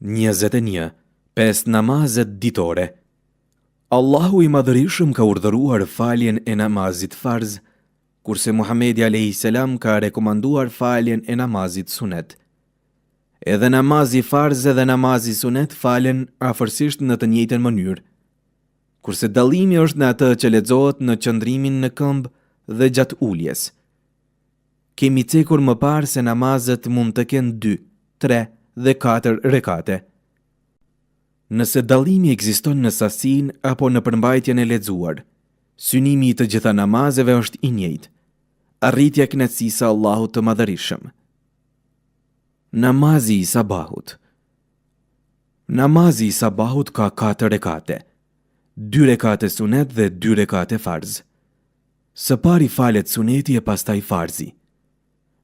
21. Pesë namazet ditore. Allahu i Madhërishëm ka urdhëruar faljen e namazit farz, kurse Muhamedi alejhi selam ka rekomanduar faljen e namazit sunet. Edhe namazi farz edhe namazi sunet falen afërsisht në të njëjtën mënyrë. Kurse dallimi është në atë që lexohet në qëndrimin në këmbë dhe gjatë uljes. Kemi cekur më parë se namazet mund të kenë dy, tre dhe katër rekate. Nëse dallimi ekziston në sasinë apo në përmbajtjen e lexuar, synimi i të gjitha namazeve është i njëjtë, arritja e kënaqësisë së Allahut të Madhërishëm. Namazi i sabahut. Namazi i sabahut ka katër rekate, dy rekate sunet dhe dy rekate farz. Së pari falet suneti e pastaj farzi.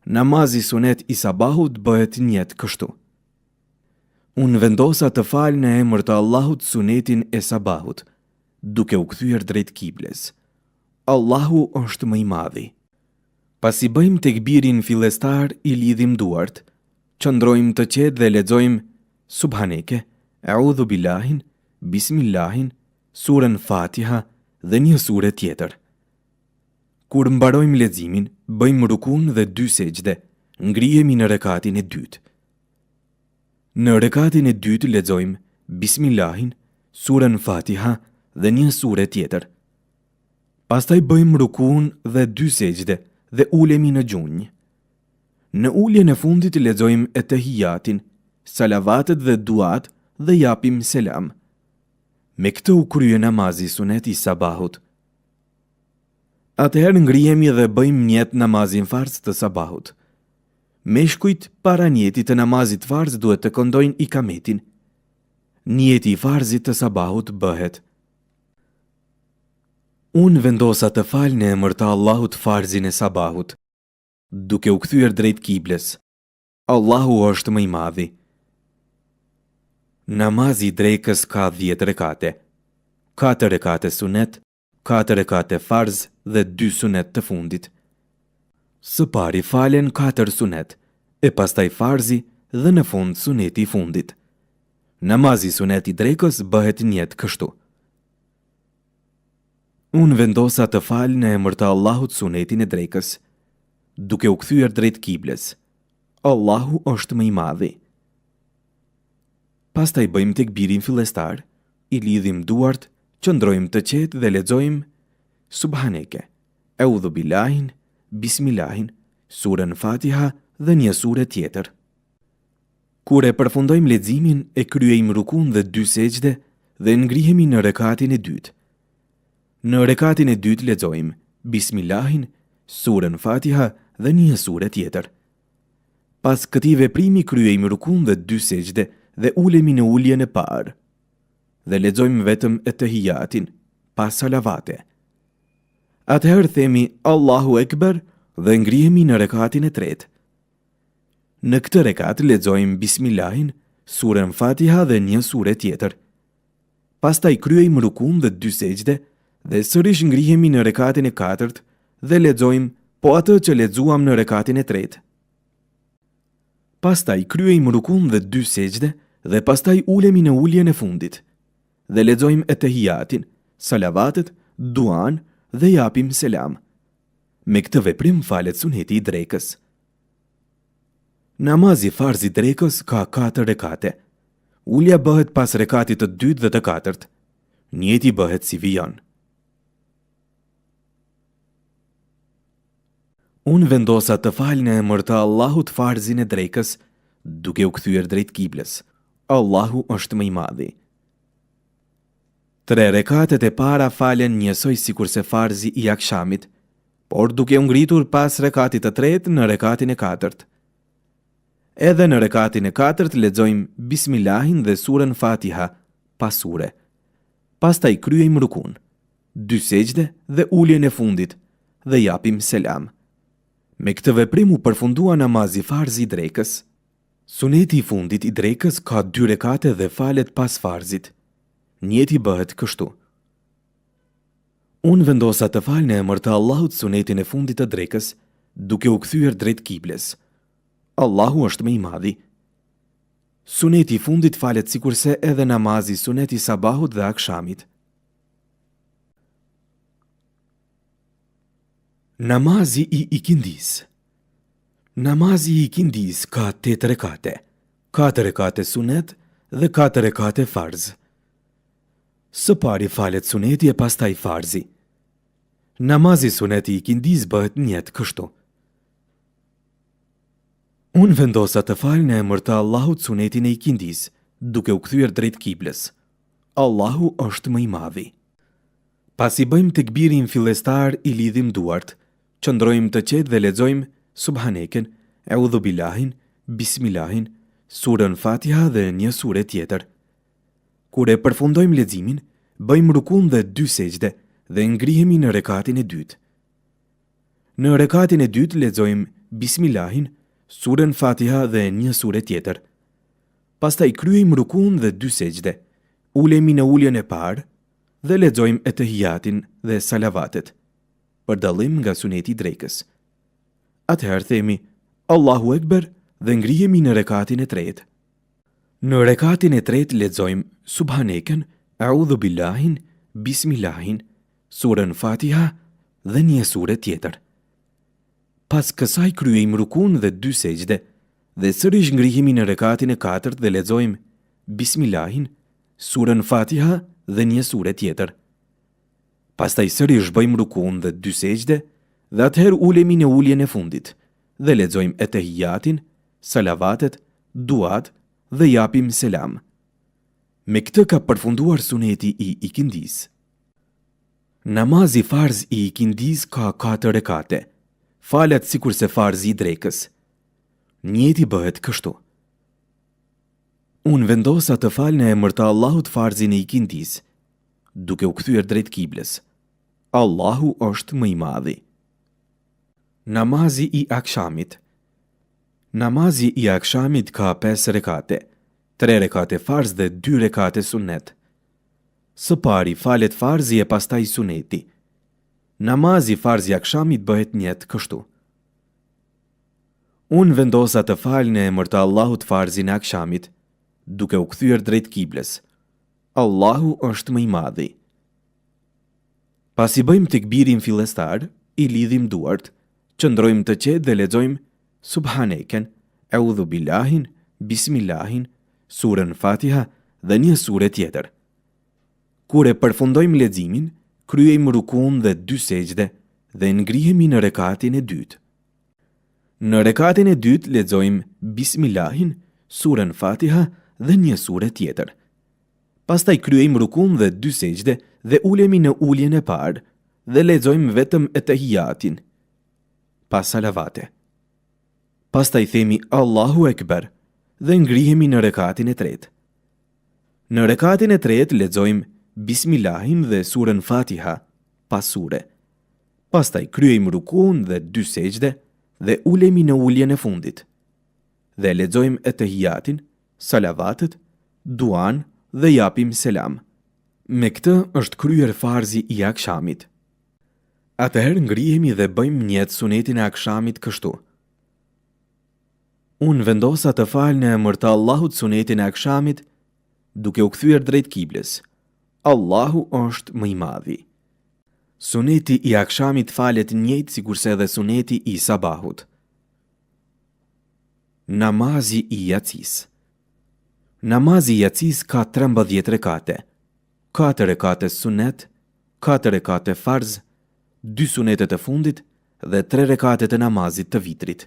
Namazi sunet i sabahut bëhet nijet kështu. Unë vendosa të fal në emër të Allahut sunetin e sabahut, duke u kthyer drejt kibles. Allahu është më i madhi. Pasi bëjmë tekbirin fillestar i lidhim duart, qëndrojmë të qetë dhe lexojmë Subhaneke, Eudhu billahin, Bismillahin, Suren Fatiha dhe një sure tjetër. Kur mbarojmë leximin, bëjmë rukun dhe dy sexhde, ngrihemi në rekatin e dytë. Në rekatin e dytë lexojmë Bismillahin, Suren Fatiha dhe një sure tjetër. Pastaj bëjmë rukun dhe dy sexhde dhe ulemi në gjunjë. Në uljen e fundit lexojmë Etehijatin, salavatet dhe duat dhe japim selam. Me këtë u krye namazi sunet i sabahut. Atëherë ngrihemi dhe bëjmë nijet namazin farz të sabahut. Meshkujt para nijetit të namazit farz duhet të këndojnë ikametin. Nijeti i farzit të sabahut bëhet. Unë vendosa të fal në emër të Allahut farzin e sabahut, duke u kthyer drejt kibles. Allahu është më i madhi. Namazi i drekës ka 10 rekate. 4 rekate sunet, 4 rekate farz dhe 2 sunet të fundit. Së pari falen 4 sunet, e pastaj farzi dhe në fund suneti i fundit. Namazi sunet i drekës bëhet nijet kështu. Unë vendosa të fal në emër të Allahut sunetin e drekës, duke u kthyer drejt kibles. Allahu është më i madhi. Pastaj bëjmë tekbirin fillestar, i lidhim duart, qëndrojmë të qetë dhe lexojmë Subhaneke, Eudhu billahin, Bismillahin, suren Fatiha dhe një sure tjetër. Kur e përfundojmë leximin, e kryejmë rukun dhe dy sexhde dhe ngrihemi në rekatin e dytë. Në rekatin e dytë lexojmë Bismillahin, suren Fatiha dhe një sure tjetër. Pas këtij veprimi kryejmë rukun dhe dy sexhde dhe ulemi në uljen e parë. Dhe lexojmë vetëm Etehijatin, pa salavate. Atëherë themi Allahu Ekber dhe ngrihemi në rekatin e tretë. Në këtë rekat lexojmë Bismillahin, suren Fatiha dhe një sure tjetër. Pastaj kryejmë rukun dhe dy sexhde dhe sërish ngrihemi në rekatin e katërt dhe lexojmë po atë që lexuam në rekatin e tretë. Pastaj kryejmë rukun dhe dy sexhde dhe pastaj ulemi në uljen e fundit dhe lexojmë Etehijatin, salavatet, duan dhe japim selam. Me këtë veprim falet suneti i drekës. Namazi farz i drekës ka katër rekate. Ulja bëhet pas rekatit të dytë dhe të katërt. Nijeti bëhet si vijon. Unë vendosa të fal në emër të Allahut farzin e drekës, duke u kthyer drejt kiblës. Allahu është më i madhi. Tre rekatet e para falen njësoj sikurse farzi i akshamit, por duke u ngritur pas rekatit të tretë në rekatin e katërt. Edhe në rekatin e katërt lexojmë Bismillahin dhe suren Fatiha, pa sure. Pastaj kryejmë rukun, dy sexhde dhe uljen e fundit dhe japim selam. Me këtë veprim u përfundua namazi farz i drekës. Suneti i fundit i drekës ka dy rekate dhe falet pas farzit. Nijeti bëhet kështu. Unë vendosa të fal në emër të Allahut sunetin e fundit të drekës, duke u kthyer drejt kibles. Allahu është më i madhi. Suneti i fundit falet sikurse edhe namazi sunet i sabahut dhe akshamit. Namazi i ikindisë Namazi i ikindisë ka tetë rekate, katër rekate sunet dhe katër rekate farz. Së pari falet suneti e pastaj farzi. Namazi sunet i ikindisë bëhet nijet kështu. Unë vendosa të fal në emër të Allahut sunetin e ikindisë, duke u kthyer drejt kiblës. Allahu është më i madhi. Pasi bëjmë tekbirin fillestar i lidhim duart, qëndrojmë të qetë dhe lexojmë Subhaneken, Eudhu Bilahin, Bismilahin, surën Fatiha dhe një sure tjetër. Kur e përfundojmë leximin, bëjmë rukun dhe dy sexhde dhe ngrihemi në rekatin e dytë. Në rekatin e dytë lexojmë Bismilahin, surën Fatiha dhe një sure tjetër. Pastaj kryejmë rukun dhe dy sexhde, ulemi në uljen e parë dhe lexojmë Etehijatin dhe salavatet, për dallim nga suneti i drekës. Atëherë themi Allahu Ekber dhe ngrihemi në rekatin e tretë. Në rekatin e tretë lexojmë Subhaneken, Eudhu Bilahin, Bismilahin, surën Fatiha dhe një sure tjetër. Pas kësaj kryejmë rukun dhe dy sexhde dhe sërish ngrihemi në rekatin e katërt dhe lexojmë Bismilahin, surën Fatiha dhe një sure tjetër. Pastaj sërish bëjmë rukun dhe dy sexhde dhe atëherë ulemi në uljen e fundit dhe lexojmë Etehijatin, salavatet, duat dhe japim selam. Me këtë ka përfunduar suneti i ikindisë. Namazi farz i ikindisë ka katër rekate. Falet sikurse farzi i drekës. Nijeti bëhet kështu. Unë vendosa të fal në emër të Allahut farzin e ikindisë, duke u kthyer drejt kiblës. Allahu është më i madhi. Namazi i akshamit Namazi i akshamit ka pesë rekate, tre rekate farz dhe dy rekate sunnet. Së pari falet farzi e pastaj suneti. Namazi farz i akshamit bëhet nijet kështu. Unë vendosa të fal në emër të Allahut farzin e akshamit, duke u kthyer drejt kiblës. Allahu është më i madhi. Pasi bëjmë tekbirin fillestar, i lidhim duart, qëndrojmë të qetë dhe lexojmë Subhaneken, Eudhu Bilahin, Bismilahin, surën Fatiha dhe një sure tjetër. Kur e përfundojmë leximin, kryejmë rukun dhe dy sexhde dhe ngrihemi në rekatin e dytë. Në rekatin e dytë lexojmë Bismilahin, surën Fatiha dhe një sure tjetër. Pastaj kryejmë rukun dhe dy sexhde dhe ulemi në uljen e parë dhe lexojmë vetëm Etehijatin, pa salavate. Pastaj themi Allahu Ekber dhe ngrihemi në rekatin e tretë. Në rekatin e tretë lexojmë Bismilahin dhe surën Fatiha, pa sure. Pastaj kryejmë rukun dhe dy sexhde dhe ulemi në uljen e fundit. Dhe lexojmë Etehijatin, salavatet, duan dhe japim selam. Me këtë është kryer farzi i akshamit. Atëherë ngrihemi dhe bëjmë nijet sunetin e akshamit kështu. Unë vendosa të fal në emër të Allahut sunetin e akshamit, duke u kthyer drejt kiblës. Allahu është më i madhi. Suneti i akshamit falet njëjtë sikurse edhe suneti i sabahut. Namazi i jacisë Namazi i jacisë ka 13 rekate. 4 rekate sunet, 4 rekate farz, dy sunetet e fundit dhe tre rekate të namazit të vitrit.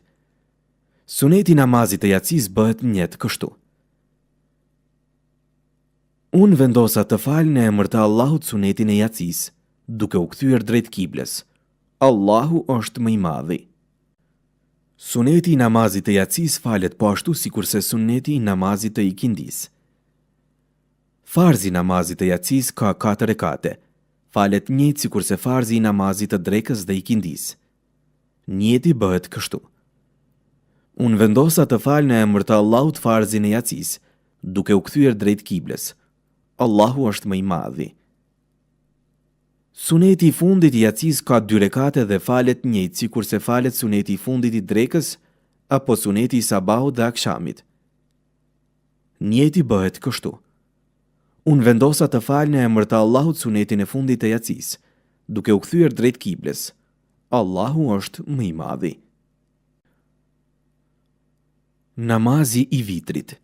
Suneti i namazit të jacisë bëhet nijet kështu. Unë vendosa të fal në emër të Allahut sunetin e jacisë, duke u kthyer drejt kiblës. Allahu është më i madhi. Suneti i namazit të jacisë falet po ashtu sikurse suneti i namazit të ikindisë. Farzi i namazit të jacisë ka katër rekate. Falet njëjtë sikurse farzi i namazit të drekës dhe ikindisë. Nijeti bëhet kështu. Unë vendosa të fal në emër të Allahut farzin e jacisë, duke u kthyer drejt kiblës. Allahu është më i madhi. Suneti i fundit i jacisë ka dy rekate dhe falet njëjtë sikurse falet suneti i fundit i drekës apo suneti i sabahut dhe akshamit. Nijeti bëhet kështu. Unë vendosa të fal në emër të Allahut sunetin e fundit të jacisë, duke u kthyer drejt kiblës. Allahu është më i madhi. Namazi i vitrit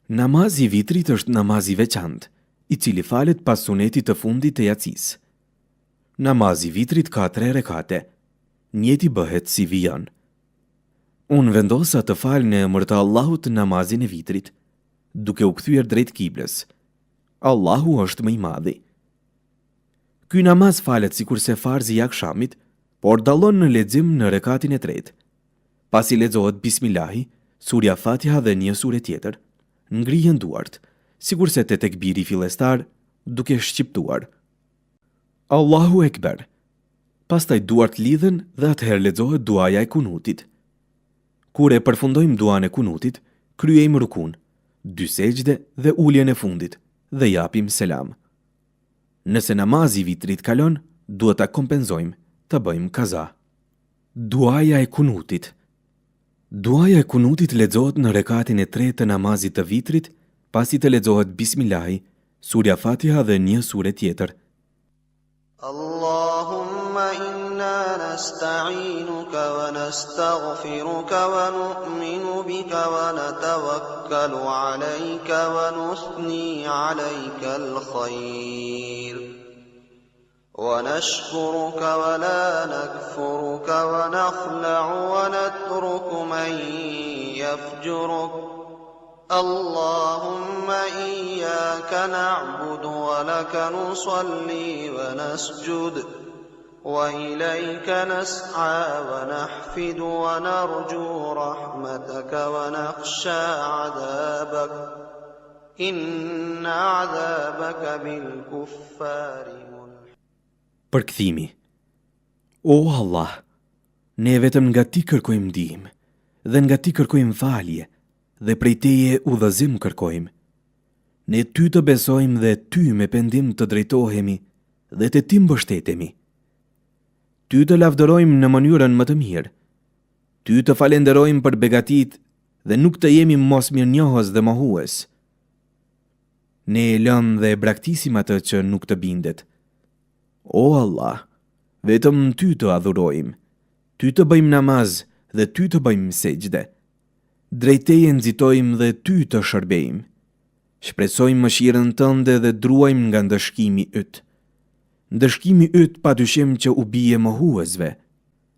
Namazi i vitrit është namaz i veçantë, i cili falet pas sunetit të fundit të jacisë. Namazi i vitrit ka tre rekate. Nijeti bëhet si vijon. Unë vendosa të fal në emër të Allahut namazin e vitrit, duke u kthyer drejt kiblës. Allahu është më i madhi. Ky namaz falet sikurse farzi i akshamit, por dallon në lexim në rekatin e tretë. Pasi lexohet Bismillahi, surja Fatiha dhe një sure tjetër, ngrihen duart, sikurse te tekbiri fillestar, duke shqiptuar Allahu Ekber. Pastaj duart lidhen dhe atëherë lexohet duaja e kunutit. Kur e përfundojmë duan e kunutit, kryejmë rukun, dy sexhde dhe uljen e fundit dhe japim selam. Nëse namazi i vitrit kalon, duhet ta kompenzojmë, ta bëjmë kaza. Duaja e kunutit Duaja e kunutit lexohet në rekatin e tretë të namazit të vitrit, pasi të lexohet Bismillahi, surja Fatiha dhe një sure tjetër. Allahumma inna nasta'inuka wa nastaghfiruka wa nu'minu bika wa natawakkalu 'alayka wa nuthni 'alayka al-khayr. Wa nashkuruka wa la nakfuruka wa nakhla'u wa natruku man yafjuruk. Allahumma iyyaka na'budu wa laka nusalli wa nasjud wa ilayka nas'a wa nahfidu wa narju rahmataka wa nakhsha 'adhabak. Inna 'adhabaka bil kuffari mulhiq. Përkthimi O Allah, ne vetëm nga Ti kërkojmë ndihmë dhe nga Ti kërkojmë falje dhe prej Teje udhëzim kërkojmë. Ne Ty të besojmë dhe Ty me pendim të drejtohemi dhe te Ti mbështetemi. Ty të lavdërojmë në mënyrën më të mirë. Ty të falenderojmë për begatitë dhe nuk të jemi mosmirënjohës dhe mohues. Ne e lëmë dhe e braktisim atë që nuk të bindet. O Allah, vetëm Ty të adhurojmë, Ty të bëjmë namaz dhe Ty të bëjmë sexhde. Drejt Teje nxitojmë dhe Ty të shërbejmë. Shpresojmë mëshirën Tënde dhe druajmë nga ndëshkimi Yt. Ndëshkimi Yt pa dyshim që u bie mohuesve.